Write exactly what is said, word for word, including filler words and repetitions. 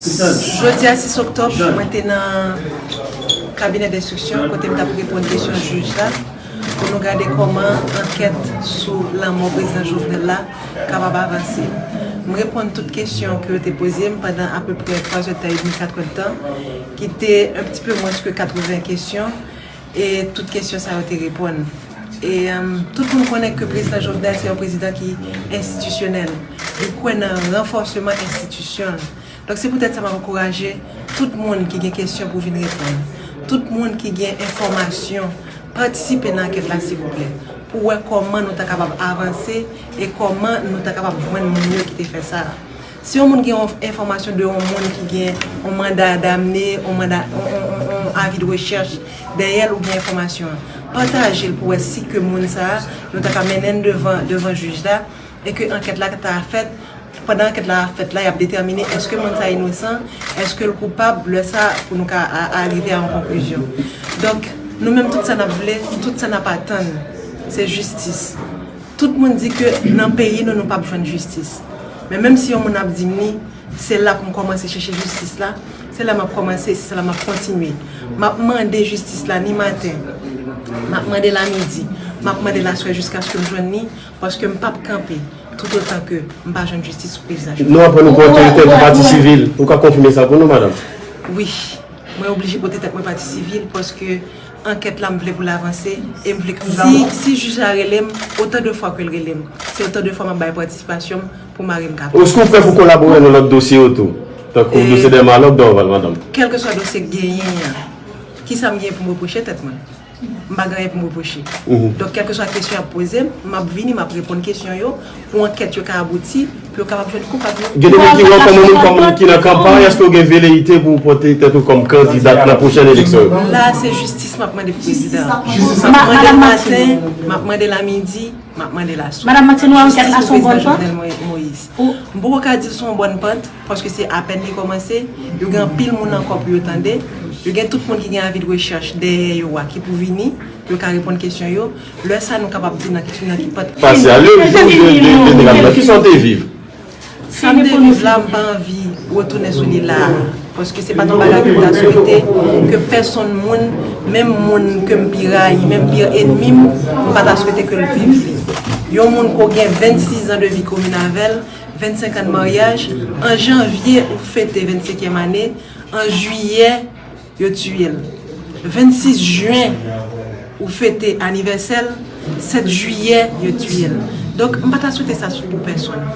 Jodi a sis oktòb, mwen te nan kabinè denstriksyon kote m t ap reponn kesyon jij la pou nou gade kòman ankèt sou lanmò prezidan Jovenel la kapab avanse. M reponn tout kesyon ke yo te poze m pandan apeprè twa zè tan edmi, kat è tan, ki te un petit peu moins que quatre-vingts kesyon, e tout kesyon sa yo te reponn. E um, tout moun konnen ke prezidan Jovenel se yon prezidan ki enstitisyonèl. Li kwè nan ranfòseman enstitisyon l. Donk se poutèt sa m ap ankouraje tout moun ki gen kesyon pou vin reponn. Tout moun ki gen enfòmasyon, patisipe nan ankèt la silvouplè, pou wè kòman nou ta kapab avanse e kòman nou ta kapab jwenn moun yo ki te fè sa. Si yon moun gen yon enfòmasyon de yon moun ki gen yon manda damne, yon manda, yon, yon, yon, yon avi de rechèch dèyè l oubyen enfòmasyon an, pataje l pou wè si ke moun sa a, nou ta ka mennen l devan, devan jij la, e ke ankèt la ta fèt. Pandan ankèt la ap fèt la, y ap detèmine èske moun sa inosan, èske l koupab, lè sa pou nou ka a- arive a yon konklizyon. Donk, nou menm tout sa n ap vle, tout sa n ap atann, se jistis. Tout moun di ke nan peyi nou, nou p ap jwenn jistis. Men menm si yon moun ap di m li, se la pou m kòmanse chèche jistis la, se la m ap kòmanse, se la m ap kontinye. M ap mande jistis la ni maten, m ap mande l a midi, m ap mande l aswè jiskaske m jwenn li, paske m p ap kanpe toutotan ke m pa jwenn jistis sou peyiz la. Nou aprann ou pou otorite tou pati sivil. Ou ka konfime sa pou nou, madanm? Wi, mwen oblije pote tèt mwen pati sivil paske ankèt la m vle pou l avanse e m vle si, si jij la rele m, otan de fwa ke l rele m, se otan de fwa m ap bay patisipasyon m pou mari m ka. Èske ou prè pou kolabore nan lòt dosye yo tou? Tankou dosye Dermalog, Dorval, madanm? Kèlkeswa dosye k genyen an, kisa m genyen pou m repwoche tèt mwen? M pa gen anyen pou m repwoche. Donk, kèlkeswa kesyon y ap poze m, m ap vini, m ap reponn kesyon yo, pou ankèt yo ka abouti, pou yo kapab jwenn koupab yo. Gen de moun ki wè w kòm yon moun kòm ki nan kanpay, èske w gen veleyite pou w pote tèt ou kòm kandidat nan pwochèn eleksyon yo? La, se jistis m ap mande pou prezidan an. M ap mande l maten, m ap mande l a midi, m ap mande l aswè. Madanm Martine, ou wè ankèt la se yon bòn pant? Jovenel Moïse. M poko ka di l se yon bòn pant, paske se apèn li kòmanse, yo gen anpil moun ankò pou yo tande, yo gen tout moun ki gen avi de rechèch dèyè yo a ki pou vini, pou yo ka reponn kesyon yo. Lè sa nou kapab di nan ki, nan ki pant. Pase a, le jou de, de, de, de, de, kisa w te viv? Sa m te viv la, m pa anvi retounen sou li la a, paske se pa t yon bagay ke m ta swete ke pèsonn moun, menm moun ke m pi rayi, menm pi ènmi m, m pa ta swete ke l viv li. Yon moun ko gen vennsis zan de vi komin avè l, vennsenk an de maryaj, an janvye ou fete vennsenkyèm ane, an jiyè, yo tiye l. Vennsis jen, ou fete anivèsè l, sèt jiyè, yo tiye l. Donk, m pa ta swete sa sou pou pèsonn.